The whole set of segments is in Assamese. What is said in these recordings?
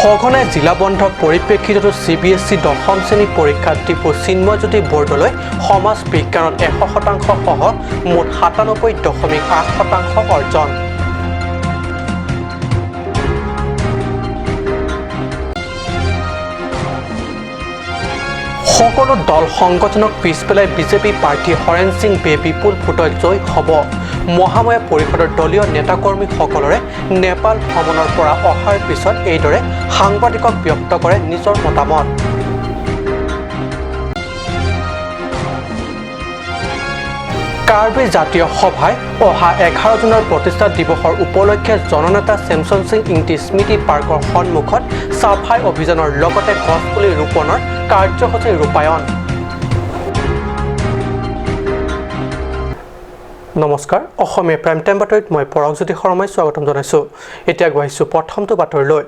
সঘনাই জিলা বন্ধৰ পৰিপ্ৰেক্ষিততো চিবিএছই দশম শ্ৰেণীৰ পৰীক্ষাত ডিফু চিন্ময়জ্যোতি বৰদলৈ সমাজ বিজ্ঞানত 100% সহ মুঠ 97.8% অৰ্জন। সকলো দল সংগঠনক পিছ পেলাই বিজেপি প্ৰাৰ্থী হৰেণ সিং বে বিপুল ভোটত জয়ী হ'ব। মহামায়া পৰিষদৰ দলীয় নেতাকৰ্মীসকলৰে নেপাল ভ্ৰমণৰ পৰা অহাৰ পিছত এইদৰে সাংবাদিকক ব্যক্ত কৰে নিজৰ মতামত। কাৰ্বি জাতীয় সভাই অহা 11 জুনৰ প্ৰতিষ্ঠা দিৱসৰ উপলক্ষে জননেতা চেমচন সিং ইংতি স্মৃতি পাৰ্কৰ সন্মুখত চাফাই অভিযানৰ লগতে গছপুলি ৰোপণৰ কাৰ্যসূচী ৰূপায়ণ। নমস্কাৰ, অসমীয়া প্ৰাইম টাইম বাতৰিত মই পৰগজ্যোতি শৰ্মাই স্বাগতম জনাইছোঁ। এতিয়া আগবাঢ়িছোঁ প্ৰথমটো বাতৰিলৈ।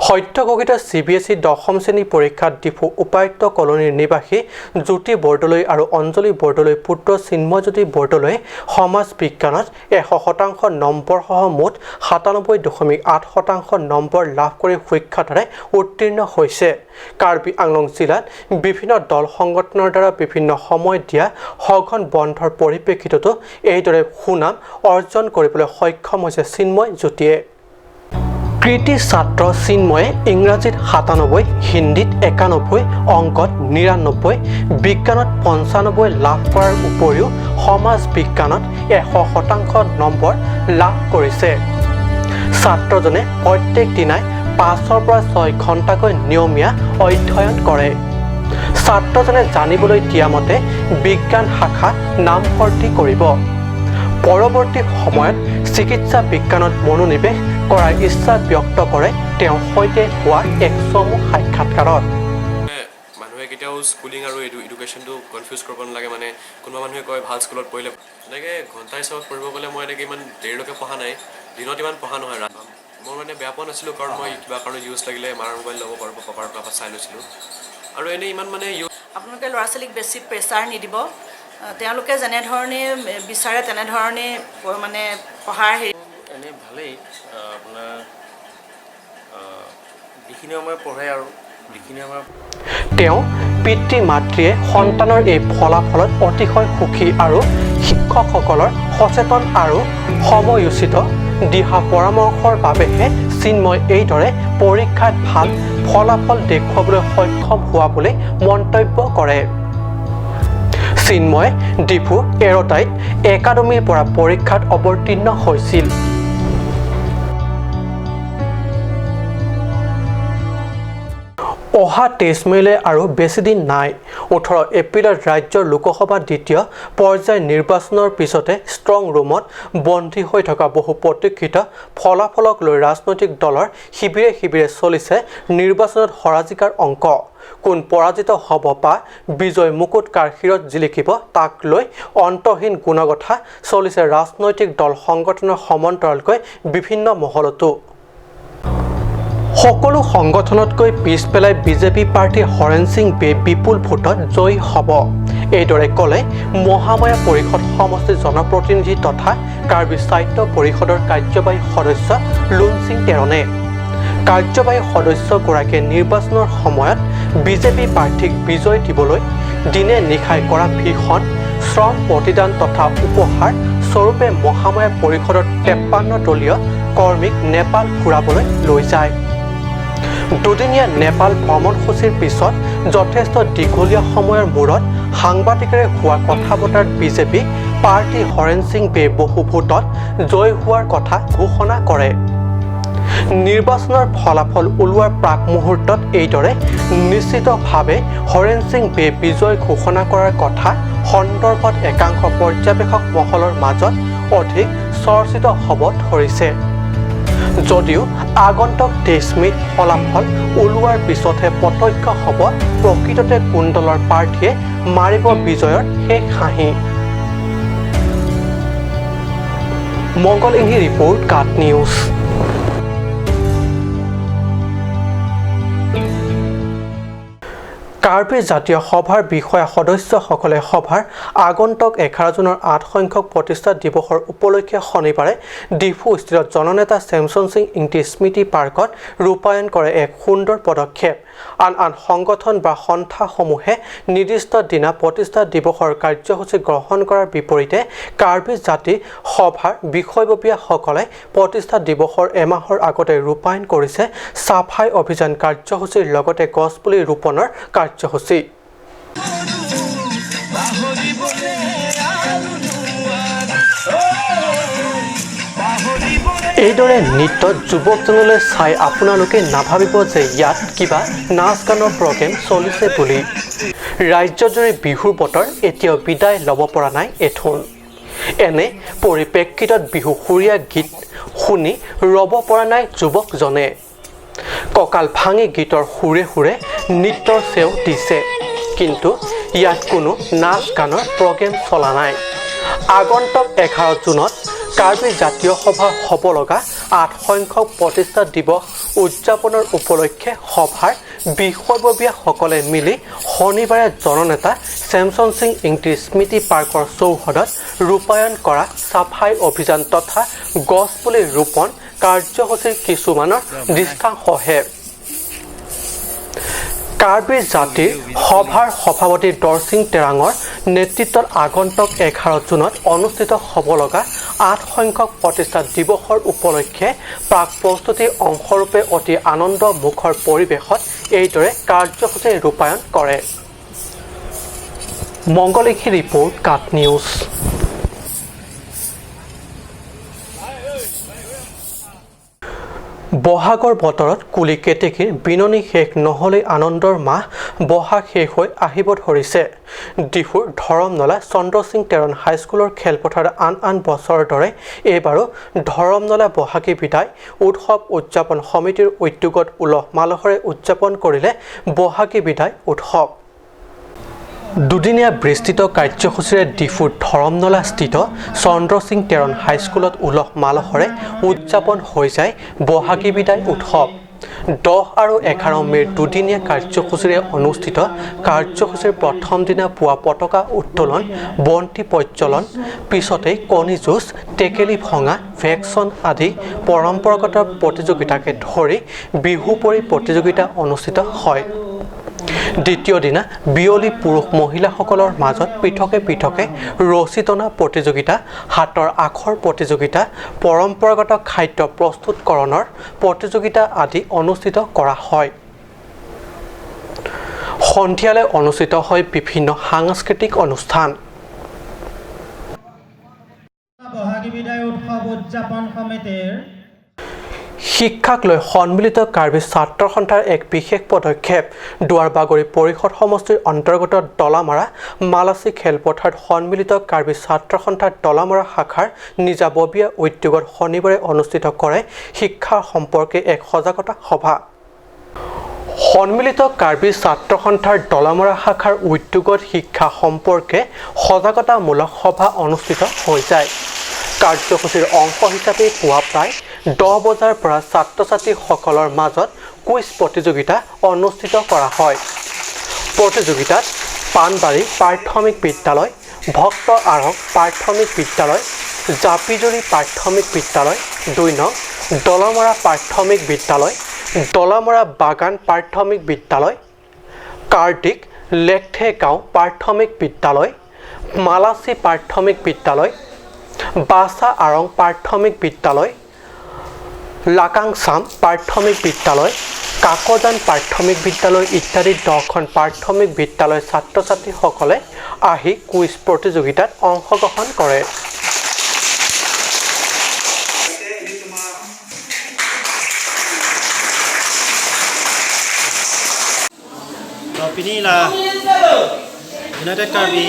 সদ্য ঘোষিত চিবিএছই দশম শ্ৰেণীৰ পৰীক্ষাত ডিফু উপায়ুক্ত কলনীৰ নিবাসী জ্যোতি বৰদলৈ আৰু অঞ্জলি বৰদলৈ পুত্ৰ চিন্ময়জ্যোতি বৰদলৈয়ে সমাজ বিজ্ঞানত 100% নম্বৰসহ মুঠ 97.8% নম্বৰ লাভ কৰি সুখ্যাতিৰে উত্তীৰ্ণ হৈছে। কাৰ্বি আংলং জিলাত বিভিন্ন দল সংগঠনৰ দ্বাৰা বিভিন্ন সময়ত দিয়া সঘন বন্ধৰ পৰিপ্ৰেক্ষিততো এইদৰে সুনাম অৰ্জন কৰিবলৈ সক্ষম হৈছে চিন্ময় জ্যোতিয়ে। কৃতি ছাত্ৰ চিন্ময়ে ইংৰাজীত 97, হিন্দীত 91, অংকত 99, বিজ্ঞানত 95 লাভ কৰাৰ উপৰিও সমাজ বিজ্ঞানত 100% নম্বৰ লাভ কৰিছে। ছাত্ৰজনে প্ৰত্যেক দিনাই 5ৰ পৰা 6 ঘণ্টাকৈ নিয়মীয়া অধ্যয়ন কৰে। ছাত্ৰজনে জানিবলৈ দিয়া মতে বিজ্ঞান শাখা নামভৰ্তি কৰিব। পৰৱৰ্তী সময়ত চিকিৎসা বিজ্ঞানত মনোনিৱেশ কৰাৰ ইচ্ছা ব্যক্ত কৰে তেওঁৰ সৈতে হোৱা এক চমু সাক্ষাৎকাৰত। মানুহে কেতিয়াও স্কুলিং আৰু এডুকেশ্যনটো কনফিউজ কৰিব নালাগে। মানে কোনোবা মানুহে কয় ভাল স্কুলত পঢ়িলে এনেকৈ ঘণ্টা হিচাপত পঢ়িব গ'লে মই এনেকৈ ইমান দেৰিলৈকে পঢ়া নাই, দিনত ইমান পঢ়া নহয়। মই মানে বেয়া পোৱা নাছিলোঁ, কাৰণ মই কিবা কাৰণত ইউজ লাগিলে মাৰ মোবাইল ল'ব পাৰোঁ, পাপাৰ পৰা চাই লৈছিলোঁ। আৰু এনেই ইমান মানে আপোনালোকে ল'ৰা ছোৱালীক বেছি প্ৰেছাৰ নিদিব, তেওঁলোকে যেনেধৰণে বিচাৰে তেনেধৰণে মানে পঢ়াৰ হেৰি এনেই ভালেই। আপোনাৰ যিখিনি সময় পঢ়ে আৰু যিখিনি সময় তেওঁ পিতৃ মাতৃয়ে সন্তানৰ এই ফলাফলত অতিশয় সুখী আৰু শিক্ষকসকলৰ সচেতন আৰু সময়োচিত দিহা পৰামৰ্শৰ বাবেহে চিন্ময় এইদৰে পৰীক্ষাত ভাল ফলাফল দেখুৱাবলৈ সক্ষম হোৱা বুলি মন্তব্য কৰে। চিন্ময় ডিফু এৰ'টাইট একাডেমীৰ পৰা পৰীক্ষাত অৱতীৰ্ণ হৈছিল। অহা 23 মে'লৈ আৰু বেছিদিন নাই। 18 এপ্ৰিলত ৰাজ্যৰ লোকসভা দ্বিতীয় পৰ্যায়ৰ নিৰ্বাচনৰ পিছতে ষ্ট্ৰং ৰুমত বন্দী হৈ থকা বহু প্ৰতীক্ষিত ফলাফলক লৈ ৰাজনৈতিক দলৰ শিবিৰে শিবিৰে চলিছে নিৰ্বাচনত হৰা-জিকাৰ অংক। কোন পৰাজিত হ'ব বা বিজয় মুকুট কাৰ শিৰত জিলিকিব তাক লৈ অন্তহীন গুণগথা চলিছে ৰাজনৈতিক দল সংগঠনৰ সমান্তৰালকৈ বিভিন্ন মহলতো। সকলো সংগঠনতকৈ পিছ পেলাই বিজেপি প্ৰাৰ্থী হৰেণ সিং বে বিপুল ভোটত জয়ী হ'ব, এইদৰে ক'লে মহামায়া পৰিষদ সমষ্টিৰ জনপ্ৰতিনিধি তথা কাৰ্বি সাহিত্য পৰিষদৰ কাৰ্যবাহী সদস্য লুন সিং টেৰণে। কাৰ্যবাহী সদস্যগৰাকীয়ে নিৰ্বাচনৰ সময়ত বিজেপি প্ৰাৰ্থীক বিজয় দিবলৈ দিনে নিশাই কৰা ভীষণ শ্ৰম প্ৰতিদান তথা উপহাৰ স্বৰূপে মহামায়া পৰিষদৰ 53 দলীয় কৰ্মীক নেপাল ফুৰাবলৈ লৈ যায়। দুদিনীয়া নেপাল ভ্ৰমণসূচীৰ পিছত যথেষ্ট দীঘলীয়া সময়ৰ মূৰত সাংবাদিকেৰে হোৱা কথা বতৰাত বিজেপি প্ৰাৰ্থী হৰেণ সিং বে বহু ভোটত জয়ী হোৱাৰ কথা ঘোষণা কৰে। নিৰ্বাচনৰ ফলাফল ওলোৱাৰ প্ৰাক মুহূৰ্তত এইদৰে নিশ্চিতভাৱে হৰেণ সিং বে বিজয় ঘোষণা কৰাৰ কথা সন্দৰ্ভত একাংশ পৰ্যবেক্ষক মহলৰ মাজত অধিক চৰ্চিত হ'ব ধৰিছে। যদিও আগন্তুক 23 মে'ত ফলাফল ওলোৱাৰ পিছতহে প্ৰত্যক্ষ হ'ব প্ৰকৃততে কোন দলৰ প্ৰাৰ্থীয়ে মাৰিব বিজয়ৰ শেষ হাঁহি। মংগল ইংহি ৰিপৰ্ট, কাট নিউজ। কাৰ্বি জাতীয় সভাৰ বিষয়া সদস্যসকলে সভাৰ আগন্তুক 11 জুনৰ 8 সংখ্যক প্ৰতিষ্ঠা দিৱসৰ উপলক্ষে শনিবাৰে ডিফু স্থিত জননেতা চেমচন সিং ইংতি স্মৃতি পাৰ্কত ৰূপায়ণ কৰে এক সুন্দৰ পদক্ষেপ। আন আন সংগঠন বা সন্থাসমূহে নিৰ্দিষ্ট দিনা প্ৰতিষ্ঠা দিৱসৰ কাৰ্যসূচী গ্ৰহণ কৰাৰ বিপৰীতে কাৰ্বি জাতি সভাৰ বিষয়ববীয়াসকলে প্ৰতিষ্ঠা দিৱসৰ এমাহৰ আগতে ৰূপায়ণ কৰিছে চাফাই অভিযান কাৰ্যসূচীৰ লগতে গছপুলি ৰোপণৰ কাৰ্যসূচী। এইদৰে নৃত্যত যুৱকজনলৈ চাই আপোনালোকে নাভাবিব যে ইয়াত কিবা নাচ গানৰ প্ৰগ্ৰেম চলিছে বুলি। ৰাজ্যজুৰি বিহুৰ বতৰ এতিয়াও বিদায় ল'ব পৰা নাই এথোন। এনে পৰিপ্ৰেক্ষিতত বিহু সুৰীয়া গীত শুনি ৰ'ব পৰা নাই যুৱকজনে। কঁকাল ভাঙি গীতৰ সুৰে সুৰে নৃত্যৰ চেও দিছে, কিন্তু ইয়াত কোনো নাচ গানৰ প্ৰগ্ৰেম চলা নাই। আগন্তুক 11 জুনত কাৰ্বি জাতীয় সভা হ'ব লগা 8 সংখ্যক প্ৰতিষ্ঠা দিৱস উদযাপনৰ উপলক্ষে সভাৰ বিষয়ববীয়াসকলে মিলি শনিবাৰে জননেতা চেমচন সিং ইংতি স্মৃতি পাৰ্কৰ চৌহদত ৰূপায়ণ কৰা চাফাই অভিযান তথা গছপুলি ৰোপণ কাৰ্যসূচীৰ কিছুমানৰ দৃষ্টান্তহে। কাৰ্বি জাতিৰ সভাৰ সভাপতি দৰসিং তেৰাঙৰ নেতৃত্বত আগন্তুক 11 জুনত অনুষ্ঠিত হ'ব লগা 8 সংখ্যক প্ৰতিষ্ঠা দিৱসৰ উপলক্ষে প্ৰাক প্ৰস্তুতিৰ অংশৰূপে অতি আনন্দ মুখৰ পৰিৱেশত এইদৰে কাৰ্যসূচী ৰূপায়ণ কৰে। মংগলেশী ৰিপৰ্ট, কাট নিউজ। বহাগৰ বতৰত কুলি কেতেকীৰ বিননি শেষ নহ'লেই আনন্দৰ মাহ বহাগ শেষ হৈ আহিব ধৰিছে। ডিফুৰ ধৰমনলা চন্দ্ৰসিং টেৰণ হাইস্কুলৰ খেলপথাৰত আন আন বছৰৰ দৰে এইবাৰো ধৰমনলা বহাগী বিদায় উৎসৱ উদযাপন সমিতিৰ উদ্যোগত উলহ মালহেৰে উদযাপন কৰিলে বহাগী বিদায় উৎসৱ। দুদিনীয়া বিস্তৃত কাৰ্যসূচীৰে ডিফুৰ ধৰমনলাস্থিত চন্দ্ৰসিং টেৰণ হাইস্কুলত উলহ মালহেৰে উদযাপন হৈ যায় বহাগী বিদায় উৎসৱ। 10 আৰু 11 মে'ৰ দুদিনীয়া কাৰ্যসূচীৰে অনুষ্ঠিত কাৰ্যসূচীৰ প্ৰথম দিনা পুৱা পতাকা উত্তোলন, বন্তি প্ৰজ্বলন, পিছতেই কণী যুঁজ, টেকেলি ভঙা, ভেকচন আদি পৰম্পৰাগত প্ৰতিযোগিতাকে ধৰি বিহুপৰি প্ৰতিযোগিতা অনুষ্ঠিত হয়। দ্বিতীয় দিনা বিয়লি পুৰুষ মহিলাসকলৰ মাজত পৃথকে পৃথকে ৰছী টনা প্ৰতিযোগিতা, হাতৰ আখৰ প্ৰতিযোগিতা, পৰম্পৰাগত খাদ্য প্ৰস্তুতকৰণৰ প্ৰতিযোগিতা আদি অনুষ্ঠিত কৰা হয়। সন্ধিয়ালৈ অনুষ্ঠিত হয় বিভিন্ন সাংস্কৃতিক অনুষ্ঠান। বহাগী বিদায় উৎসৱ উদযাপন সমিতিৰ শিক্ষাক লৈ সন্মিলিত কাৰ্বি ছাত্ৰ সন্থাৰ এক বিশেষ পদক্ষেপ। দুৱাৰবাগৰি পৰিষদ সমষ্টিৰ অন্তৰ্গত দলামৰা মালাচী খেলপথাৰত সন্মিলিত কাৰ্বি ছাত্ৰ সন্থাৰ দলামৰা শাখাৰ নিজাববীয়া উদ্যোগত শনিবাৰে অনুষ্ঠিত কৰে শিক্ষা সম্পৰ্কে এক সজাগতা সভা। সন্মিলিত কাৰ্বি ছাত্ৰ সন্থাৰ দলামৰা শাখাৰ উদ্যোগত শিক্ষা সম্পৰ্কে সজাগতামূলক সভা অনুষ্ঠিত হৈ যায়। কাৰ্যসূচীৰ অংশ হিচাপে পুৱা প্ৰায় 10 বজাৰ পৰা ছাত্ৰ ছাত্ৰীসকলৰ মাজত কুইজ প্ৰতিযোগিতা অনুষ্ঠিত কৰা হয়। প্ৰতিযোগিতাত পাণবাৰী প্ৰাথমিক বিদ্যালয়, ভক্ত আৰং প্ৰাথমিক বিদ্যালয়, জাপিজুৰি প্ৰাথমিক বিদ্যালয়, 2 নং দলমৰা প্ৰাথমিক বিদ্যালয়, দলমৰা বাগান প্ৰাথমিক বিদ্যালয়, কাৰ্তিক লেকথে গাঁও প্ৰাথমিক বিদ্যালয়, মালাচী প্ৰাথমিক বিদ্যালয়, বাছা আৰং প্ৰাথমিক বিদ্যালয়, লাকাংচাম প্ৰাথমিক বিদ্যালয়, কাকজান প্ৰাথমিক বিদ্যালয় ইত্যাদি 10খন প্ৰাথমিক বিদ্যালয়ৰ ছাত্ৰ ছাত্ৰীসকলে আহি কুইজ প্ৰতিযোগিতাত অংশগ্ৰহণ কৰে। United Karbi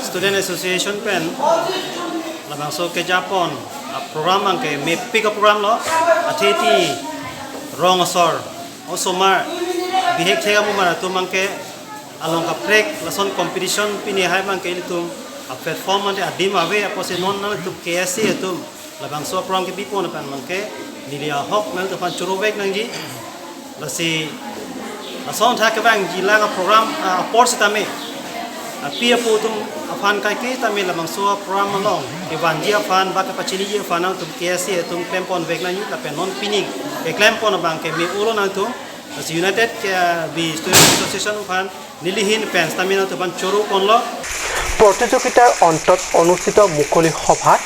Student Association pen labangso ke Japon a program angke me pick up program lo atheti rong osor osomar bihek thega mo mara tum angke along ka trek lason competition pini hai mangke tum a platform ante adim ave apose non na tum KSC tum labangso program ke bipon pan mangke nilia hok mel to pan churowek nangji lasi Song tha ka bang jila ka program por sitame pia pu tum afan kai ke tame lamang so program long evan ji afan ba ka pachini ji afan tum KSC tum klempon vekna yu la pen non pining e klempon bang ke me ulo na tum United Karbi Student Association fan nilihin pen stamina to ban choru konlo. প্ৰতিযোগিতাৰ অন্তত অনুষ্ঠিত মুকলি সভাত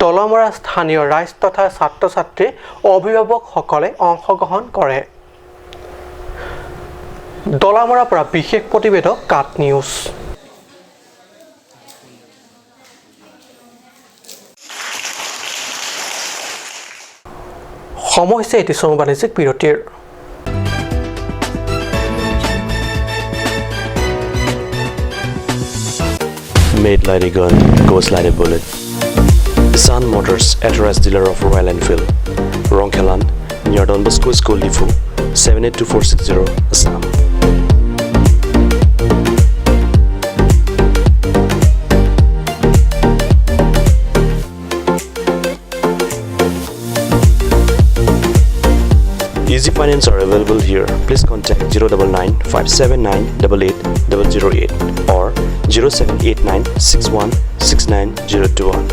দলমৰা স্থানীয় ৰাইজ তথা ছাত্ৰ ছাত্ৰী অভিভাৱকসকলে অংশগ্ৰহণ কৰে। দলামৰাৰ পৰা বিশেষ প্ৰতিবেদক কাট নিউজ। সময় হৈছে এটি চমু বাণিজ্যিক বিৰতিৰ। Made like a gun, goes like a bullet. Sun Motors, authorized dealer of Royal Enfield, Rongkhelan, near Don Bosco School, Diphu, 782460, Assam. Easy finance are available here. Please contact 099 579 88 008 or 0789 61 69 021.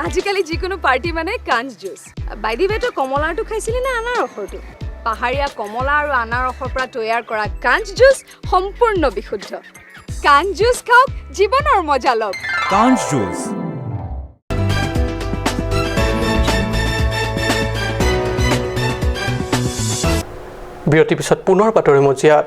আজিকালি যিকোনো পাৰ্টি মানে কাঞ্চ জুচ। বাই the ৱে, তই কমলাৰটো খাইছিলি নে আনাৰসৰটো? পাহাৰীয়া কমলা আৰু আনাৰসৰ পৰা তৈয়াৰ কৰা কাঞ্চ জুচ সম্পূৰ্ণ বিশুদ্ধ। কাঞ্চ জুচ খাওক, জীৱনৰ মজা লওক। কাঞ্চ জুচ। বিৰতিৰ পিছত পুনৰ বাতৰি মজিয়াত।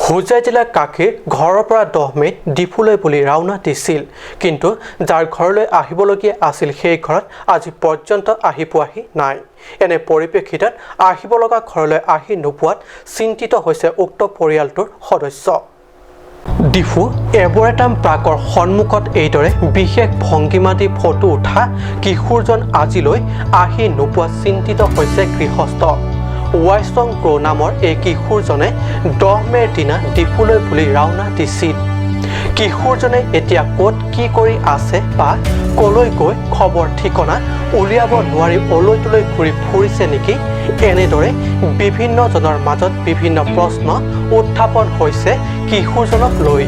হোজাই জিলাৰ কাকীৰ ঘৰৰ পৰা 10 মে'ত ডিফুলৈ বুলি ৰাওনা দিছিল, কিন্তু যাৰ ঘৰলৈ আহিবলগীয়া আছিল সেই ঘৰত আজি পৰ্যন্ত আহি পোৱাহি নাই। এনে পৰিপ্ৰেক্ষিতত আহিব লগা ঘৰলৈ আহি নোপোৱাত চিন্তিত হৈছে উক্ত পৰিয়ালটোৰ সদস্য। ডিফু এবৰেটাম পাৰ্কৰ সন্মুখত এইদৰে বিশেষ ভংগীমা দি ফটো উঠা কিশোৰজন আজিলৈ আহি নোপোৱাত চিন্তিত হৈছে গৃহস্থ। ৱাইচং ক্ৰ' নামৰ এই কিশোৰজনে 10 মে'ৰ দিনা ডিফুলৈ বুলি ৰাওনা দিছিল। কিশোৰজনে এতিয়া ক'ত কি কৰি আছে বা ক'লৈ গৈ খবৰ ঠিকনা উলিয়াব নোৱাৰি অলৈ তলৈ ঘূৰি ফুৰিছে নেকি, এনেদৰে বিভিন্নজনৰ মাজত বিভিন্ন প্ৰশ্ন উত্থাপন হৈছে কিশোৰজনক লৈ।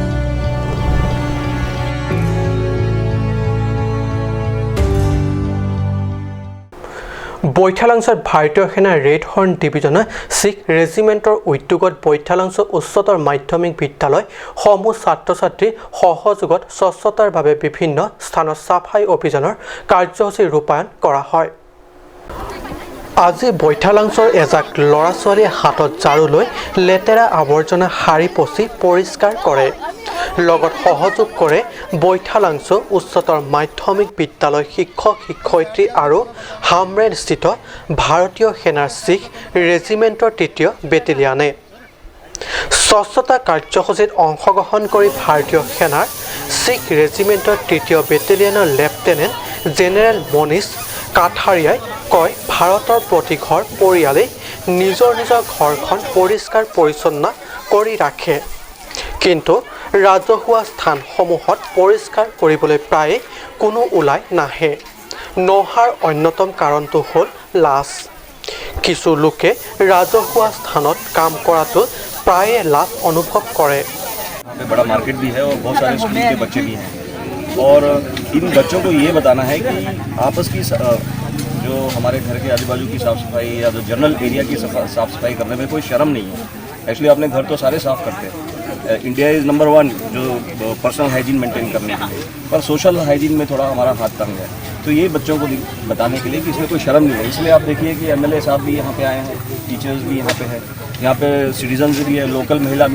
বৈঠালাংছত ভাৰতীয় সেনাৰ ৰেড হৰ্ণ ডিভিজনৰ শিখ ৰেজিমেণ্টৰ উদ্যোগত বৈঠালাংছ উচ্চতৰ মাধ্যমিক বিদ্যালয় সমূহ ছাত্ৰ ছাত্ৰীৰ সহযোগত স্বচ্ছতাৰ বাবে বিভিন্ন স্থানত চাফাই অভিযানৰ কাৰ্যসূচী ৰূপায়ণ কৰা হয়। আজি বৈঠালাংছৰ এজাক ল'ৰা ছোৱালীয়ে হাতত ঝাড়ু লৈ লেতেৰা আৱৰ্জনা সাৰি পচি পৰিষ্কাৰ কৰে, লগত সহযোগ কৰে বৈঠালাংছ উচ্চতৰ মাধ্যমিক বিদ্যালয় শিক্ষক শিক্ষয়িত্ৰী আৰু হামৰেনস্থিত ভাৰতীয় সেনাৰ শিখ ৰেজিমেণ্টৰ তৃতীয় বেটেলিয়ানে। স্বচ্ছতা কাৰ্যসূচীত অংশগ্ৰহণ কৰি ভাৰতীয় সেনাৰ শিখ ৰেজিমেণ্টৰ তৃতীয় বেটেলিয়ানৰ লেফটেনেণ্ট জেনেৰেল মনীষ কাঠাৰিয়াই কয়, ভাৰতৰ প্ৰতি ঘৰ পৰিয়ালেই নিজৰ নিজৰ ঘৰখন পৰিষ্কাৰ পৰিচ্ছন্ন কৰি ৰাখে, কিন্তু ৰাজহুৱা স্থানসমূহত পৰিষ্কাৰ কৰিবলৈ প্ৰায়ে কোনো ওলাই নাহে। নহাৰ অন্যতম কাৰণটো হ'ল লাজ। কিছু লোকে ৰাজহুৱা স্থানত কাম কৰাটো প্ৰায়ে লাজ অনুভৱ কৰে। यहाँ पे बड़ा मार्केट भी है और बहुत सारे स्कूल के बच्चे भी हैं, और इन बच्चों को ये बताना है कि आपस की जो हमारे घर के आजू बाजू की साफ़ सफाई या जो जनरल एरिया की साफ़ सफाई करने में कोई शर्म नहीं है। एक्चुअली अपने घर तो सारे साफ़ करते हैं, इंडिया is number 1 जो पर्सनल हाइजीन मेंटेन करने के लिए, पर सोशल हाइजीन में थोड़ा हमारा हाथ तंग है। तो ये बच्चों को बताने के लिए कि इसमें कोई शर्म नहीं है। इसलिए आप देखिए कि एमएलए साहब भी यहाँ पे आए हैं, टीचर्स भी यहाँ पे हैं, यहाँ पे सिटीजन्स भी है, लोकल महिला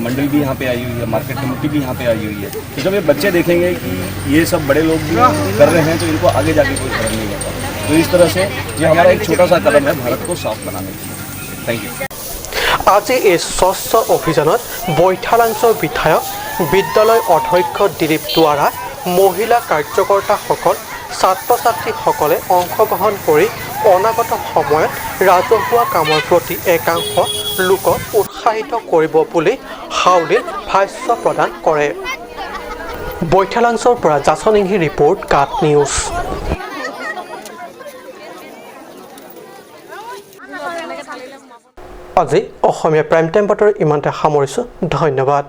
मंडल भी यहाँ पे आई हुई है, मार्केट कमेटी भी यहाँ पे आई हुई है। तो जब ये बच्चे देखेंगे कि ये सब बड़े लोग भी कर रहे हैं तो इनको आगे जाके कोई शर्म नहीं होगा। तो इस तरह से ये हमारा एक छोटा सा कदम है भारत को साफ बनाने के लिए। Thank you. আজি এই স্বচ্ছ অভিযানত বৈঠালাংছ'ৰ বিধায়ক, বিদ্যালয় অধ্যক্ষ দিলীপ দুৱাৰা, মহিলা কাৰ্যকৰ্তাসকল, ছাত্ৰ ছাত্ৰীসকলে অংশগ্ৰহণ কৰি অনাগত সময়ত ৰাজহুৱা কামৰ প্ৰতি একাংশ লোকক উৎসাহিত কৰিব বুলি হাউলীত ভাষ্য প্ৰদান কৰে। বৈঠালাংছ'ৰ পৰা জাচনিংহি ৰিপৰ্ট, কাট নিউজ। আজি অসমীয়া প্ৰাইম টাইম বাতৰি ইমানতে সামৰিছোঁ। ধন্যবাদ।